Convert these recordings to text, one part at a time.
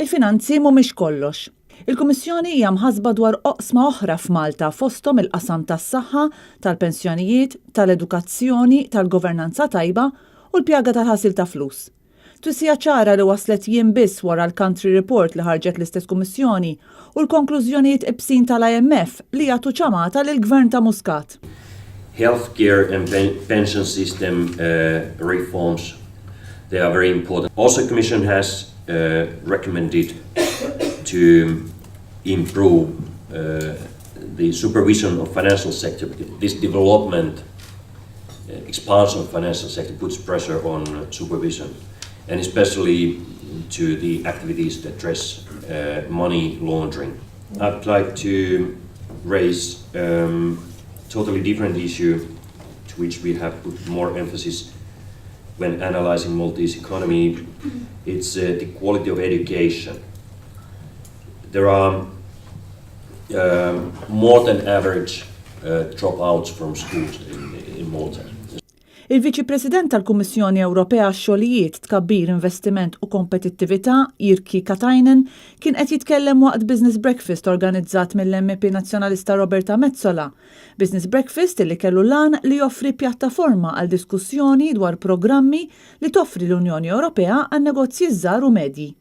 Il-finanzi mhumiex kollox. Il-Kummissjoni hija mħassba dwar oqsma oħra f'Malta fosthom il-qasam tas-saħħa, tal-pensjonijiet, tal-edukazzjoni, tal-governanza tajba u l-pjaga tal-ħasil ta' flus. Twissija ċara li waslet jiem biss wara l-country report li ħarġet l-istess Kummissjoni u l-konklużjonijiet ibsin tal-IMF li jagħtu ċamata lill-Gvern ta' Muscat. Healthcare and pension system reforms, they are very important. Also Commission has recommended to improve the supervision of financial sector because this development expansion of financial sector puts pressure on supervision and especially to the activities that address money laundering. I'd like to raise um, totally different issue to which we have put more emphasis when analyzing Maltese economy. It's the quality of education. There are more than average dropouts from schools in Malta. Il-Viċi President tal-Kummissjoni Ewropea għax-Xogħlijiet, Tkabbir, Investiment u Kompetittività, Jyrki Katainen, kien qed jitkellem waqt Business Breakfast organizzat mill-MEP Nazzjonalista Roberta Metsola. Business Breakfast illi kellu l-għan li joffri pjattaforma għal diskussjoni dwar programmi li toffri l-Unjoni Ewropea għan-negozji żgħar u medji.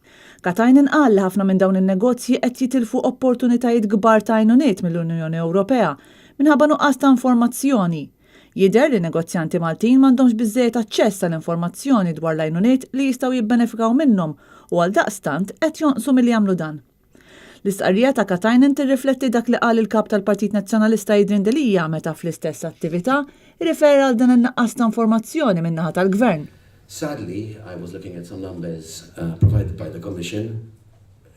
Katainen qal li ħafna minn dawn in-negozji qed jitilfu opportunitajiet kbar ta' għajnuniet mill-Unjoni Ewropea minħabba nuqqas ta' informazzjoni. Jidher li negozjanti Maltin m'għandhomx biżżejjed aċċess għal informazzjoni dwar l-għajnuniet li jistgħu jibbenefikaw minnhom u għaldaqstant qed jonqsu milli jagħmlu dan. L-istqarrija ta' Katainen tirrifletti dak li qal il-Kap tal-Partit Nazzjonalista Adrian Delia meta fl-istess attività rrifera għal dan in-nuqqas ta' informazzjoni min-naħa tal-Gvern. Sadly, I was looking at some numbers provided by the Commission.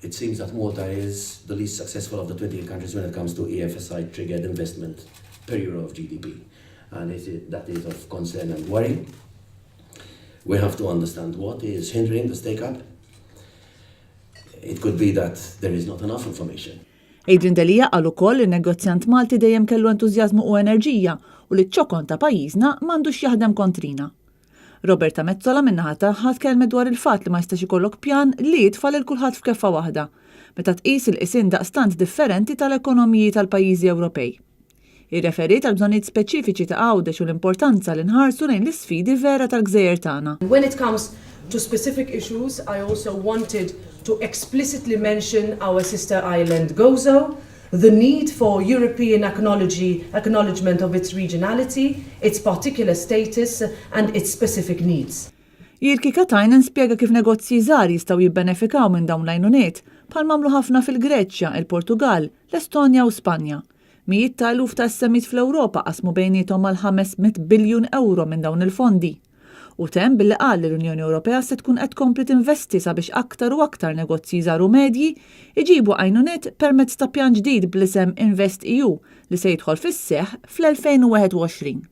It seems that Malta is the least successful of the 28 countries when it comes to EFSI triggered investment per euro of GDP. And it, that is of concern and worry. We have to understand what is hindering the take-up. It could be that there is not enough information. Adrian Delia qal ukoll li n-negozjant Malti dejjem kellu entużjażmu u enerġija u li ċ-ċokon ta' pajjiżna m'għandux jaħdem kontrina. Roberta Metsola min-naħa tagħha tkellmet dwar il-fatt li ma jistax ikollok pjan li jitfa' lil kulħadd f'keffa waħda, meta tqis il-qisien daqstant differenti tal-ekonomiji tal-pajjiżi Ewropej. Irreferiet għall-bżonnijiet speċifiċi ta' Għawdex u l-importanza li nħarsu lejn l-isfidi vera tal-gżejjer tagħna. When it comes to specific issues, I also wanted to explicitly mention our sister island Gozo, the need for European acknowledgement of its regionality, its particular status and its specific needs. Jyrki Katainen spjega kif negozji żgħar jistgħu jibbenefikaw minn dawn l-għajnuniet, bħalma għamlu ħafna fil-Greċja, il-Portugall, l-Estonja u Spanja. Mijiet ta' eluf ta' SMEs fl-Ewropa qasmu bejniethom mal-500 biljun ewro minn dawn il-fondi. U temm billi qal li l-Unjoni Ewropea se tkun qed tkompli tinvesti sabiex aktar u aktar negozji żgħar u medji jġibu għajnuniet permezz ta' pjan ġdid bl-isem InvestEU li se jidħol fis-seħħ fl-2021.